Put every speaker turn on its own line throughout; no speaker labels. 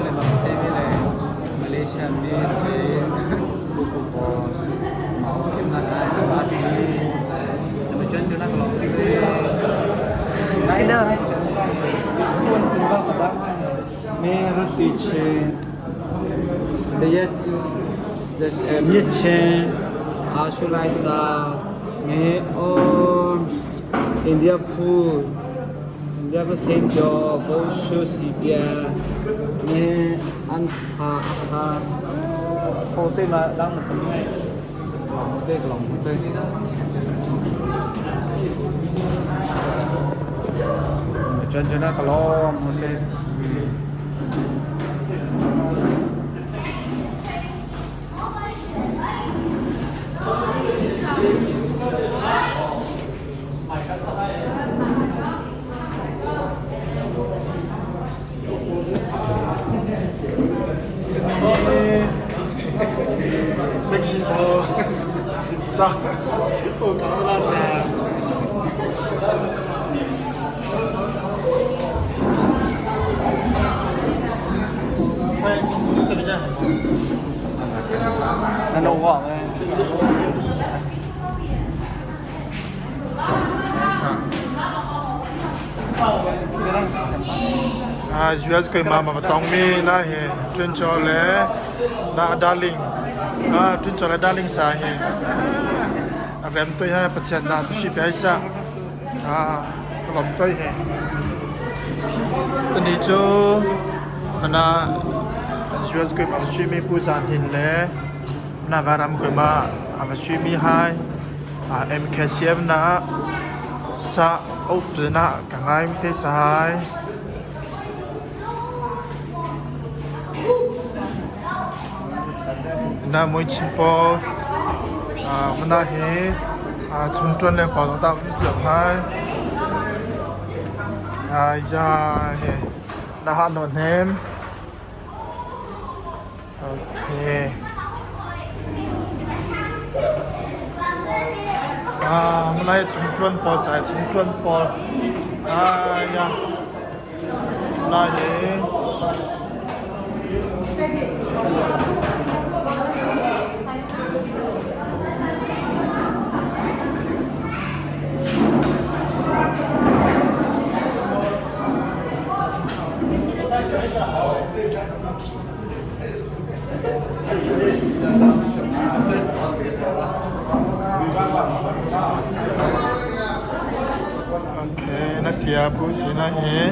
le bang se mi le Malaysia mi le kuku ko mau kim na lai na ba si na chuan chu na ka long si le
Cái đó.
Quân tu ba ka ba me ruti che de ye de mi che a shu lai sa me o India food India ko same jo bo shu si pia me an tha a kho te ma dang na ngai long te long te chuan chu na ka lom te.
Mexico sa o ka la sa.
Na no wa me.
US koi ma ma tong mi na he tun cho le na darling a tun cho le darling sa he rem toi ha pathian na tu si pai sa a lom toi he tani chu ana US koi ma sui mi pu zan hin le na varam koi ma ama sui mi hai MKCF na sa op na ka ngai te sa hai. Na mui chin po mana he chung tuan le pa ta tiang hai ai ja he na ha no nem. Okay. Ah, mana he chung tuan pawl sai chung tuan pawl. Ah, ya. Na he. Okay, na sia pu si na he.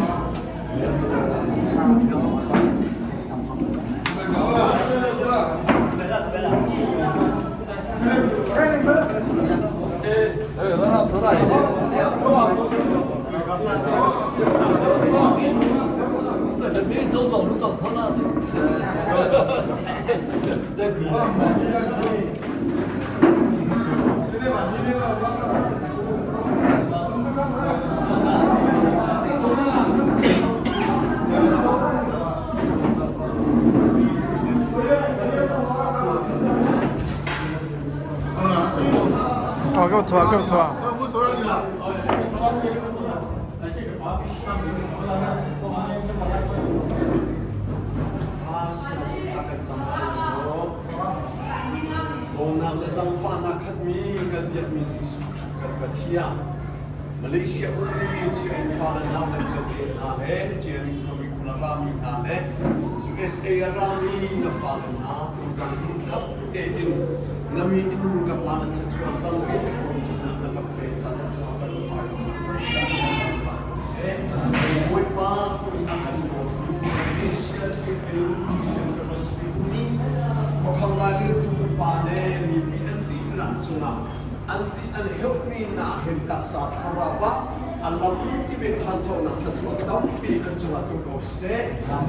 Oh, go to go to.
Bawmnak le zaangfahnak khatmi kan biakmi Jesuh Khrih kan Pathian, Malaysia ummi Chin fale hna le vialte hna le Chin khuami khua rami hna le USA a rami na fale hna tuzan hmunkhat tein na mi in ka pa na thluachuah zalpi na ka pe caan chuah kan hmai Bawipa tu a kan dawtu Asia Chin University nih Khuakhangai pa le mipi an dihlak cungah an ti an herhmi nak hin taksa thlarau ah a lam kip in ṭhanchonak thluachuah tampi an cungah tlung ko seh.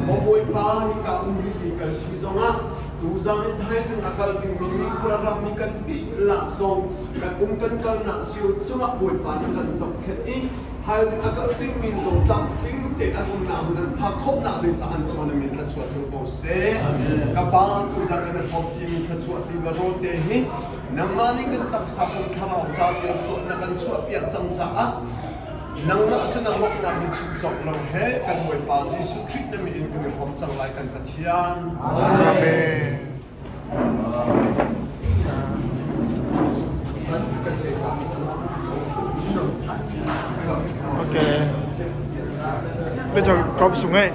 Maw Bawipa, hika um rihmi kan si zongah tuzaan in thaizing a kal dingmi miphun a rammi kan dihlak zong kan um kan kalnak cio cungah Bawipa na kan zohkhenh i thaizing a kal dingmi zong tlamtling te an umnak hmun an phak khawhnak ding caah an cungah na min thluachuah tlung ko seh. Ka Pa, tuzaan kan i hrawmṭimi thluachuah ti va rawl te hi nangmah nih kan taksa pum thlarau ca tiang thluah na kan chuahpiak cang caah Nangmah sinah lawmhnak in chim cawk lo he kan Bawipa Jesuh Khrih na min in kan i hrawm cang lai kan Pathian.
Amen. Okay. Bây giờ có súng ấy.